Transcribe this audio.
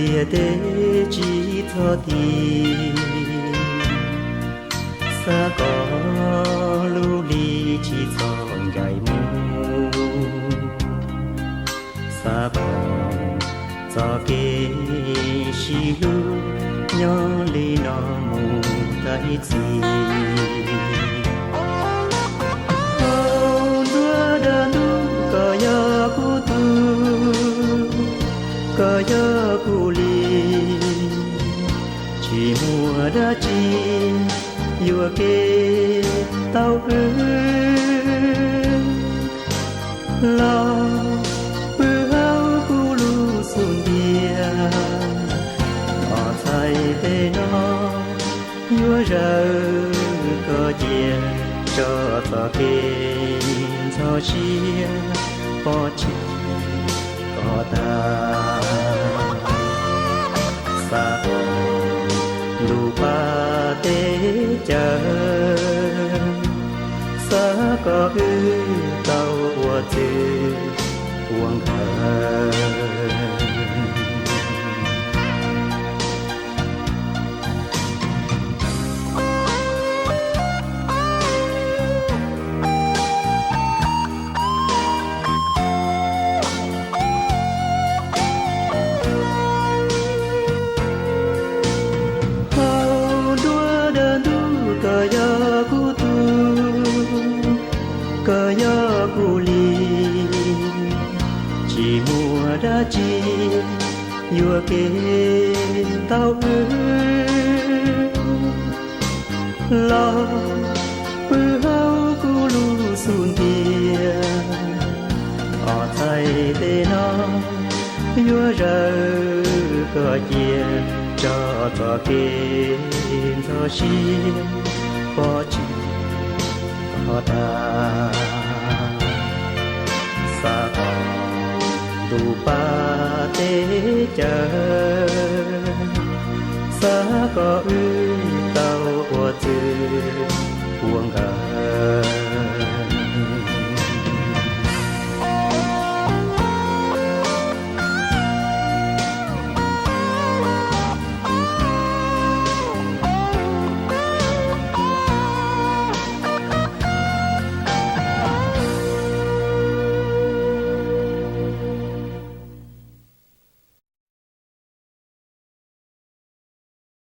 Ntiaj teb tsis txhob tiv, xav kom lub hli tsis txhob ncaim mus, xav kom txoj kev sib hlub nyob li no mus tag ib txhis. Hauv nruab dag ntub koj yog kuv tug, koj yog kuv li, tsis muaj dab tsi yuam kev tau wb. Los pw hauv kuv lub xub ntiag, os txhais tes no yuav zawm koj cia, tso txoj kev ntxhov siab pov tseg kom tag. Xav kom ntuj pab teb chaws, xav kom wb tau ua txwv ua nkawm. Hauv nruab dag ntub koj yog kuv tug, koj yog kuv li, tsis muaj dab tsi yuam kev tau wb. Los pw hauv kuv lub xub ntiag, os txhais tes no yuav zawm koj cia, tso txoj kev ntxhov siab pov tseg kom tag. Xav kom ntuj pab teb chaws, xav kom wb tau ua txwv